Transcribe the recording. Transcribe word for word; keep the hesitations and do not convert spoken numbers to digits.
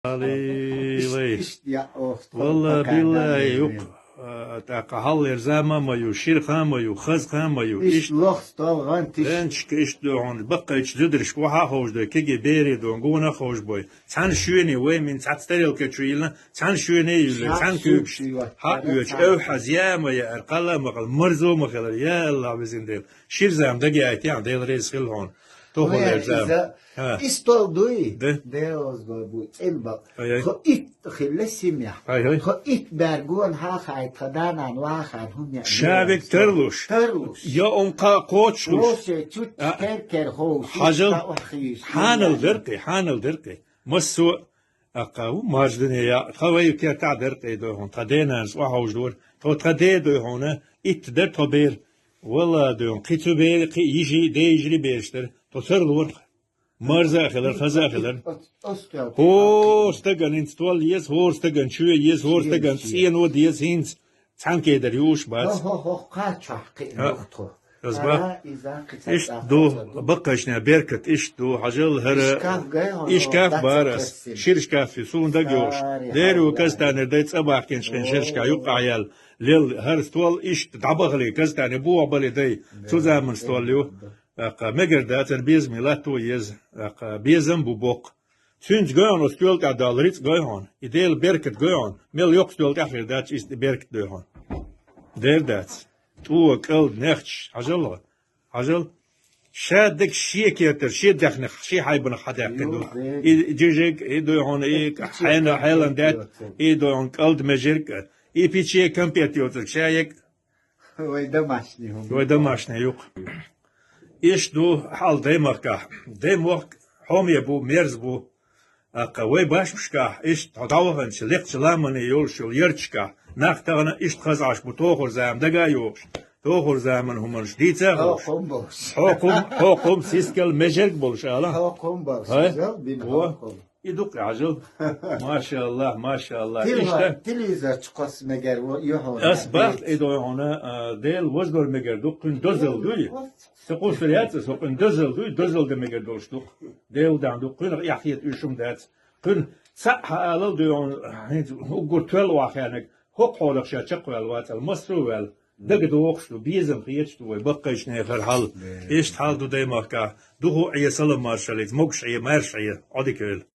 Али вай. Валла, биллахи, юкъ. ТӀаккха хьаллера зама ма ю, шира ха ма ю, хаза ха ма ю. Ишт лохс долгӀан тиш. Венчка ишт ду хьона, баккхайча зударшка вахьа ховш дой, кеги бери дон, гона ховш бой. Цхьан шуьне вай мин цхьац тарелка чу йилна, цхьан шуьне йилла, цхьан куьпш. Хьа оьч, эвхьа зя ма яар, кхала ма кхала, марзо ма хилар, я Аллах, везин Дел. Шир зама дагаайтян, Дел рез хил хьона. Тохо лер зама. Ха. Истол дуй? Да. Дел оз гой бу, цӀен бал. Ай, ай. Хо ит хилла симя. Ай, ай. Хо ит бер гон ха хайт, ха данан ва хан хумя. Шавик терлуш. Терлуш. Я он ка кочлуш. Лосе чуть кер кер хо. Хьажал. Ханал деркъи, ханал деркъи. Массо акъа, у маждане я, тха вай кертӀа деркъи дой хьона, тха денанс ва хьовш дур. Тхо тха де дой хьона, ит дер тхо бер. Валла дой хьона, кхи цу бер, кхи йижи, де йижри берш дер. Тхо сар лурх. Марза хилар, хаза хилар. Хор стаган инц туал ез, хор стаган чуе ез, хор стаган цӀен вод ез инц. Цхьан кедар юш бац. Хо, хо, хо, кхачах кхи нухтхо. Аз ба. Ишт ду, баккхайчна беркат ишт ду, хьажал хӀара. Ишкаф гай хьона, ишкаф бара, ширшкаф фи, сун даг йош. Дер у казтанер дай цӀа бахкинчкъин ширшка юкъа ял. Лел хӀар ствол ишт дӀабахали казтане бу бали дай. Цу заман ствол ю. Акъа, мегар дацар безми латту ез. Акъа, безам бу бокъ. Цуьнца гойхьуна оцу стоьла тӀехь долу рицкъ гойхьуна, и Делан беркат гойхьуна, мел йоккха стоьла тӀехь хир дац, иштта беркат дойхьуна. Дер дац. ТӀо, кӀалд, нехчаш, хьажал, хьажал. Ша дегаш шен кертара, шен дехнех, шен хьайбанах хьадаьккхина ду. И жижиг, и дойхьуна, и хьайна, хьайлан даьтта, и дойхьуна кӀалд межирг, и пиче компет йоцург, ша ек. Вай домашний хӀума. Вай домашний юкъ. Иш ду хьал даймахкахь. Даймохк хьоме бу, мерз бу. Аккха вай башмашкахь, иш хьо дӀаваханча, лекхача ламане йолуш йолу ярташкахь, нах тахана ишт хаза Ӏаш бу тохур зама дага а йохуш. Тохур заман хӀуманаш дийца а хууш. Хьо кхум болуш. Хьо кхум, хьо кхум сискал межерг болуш ала. Хьо кхум болуш. Хьо? Иза бина Во. Хьо кхум. И дукха хьажал. Машаллах, машаллах. Теле-, Ишта. Телевизор чу кхосса мегар во, юхьо. Ас бахт и дой хьуна, а, Дела ваздор мегар ду, кхуьн дозал дуй. Со кхуссур яц, со кхуьн дозал дуй, дозал де мегар долуш ду. Дела дан ду, кхуьнах яхъет уьшум дац. Кхуьн цхьаъ хьаалал дуй хьуна, хӀинца уггур тоьл вахьаьннаг, хӀокху хьолах ша чекхваьлла вацал, массо а ваьлла. Дага дохуш ду, безам хеташ ду вай, баккхайчу нехар хьал. Ишта хьал ду даймахкахь, духу Ӏе салам маршаллица, могуш Ӏе, маьрша Ӏе, Ӏодика вел.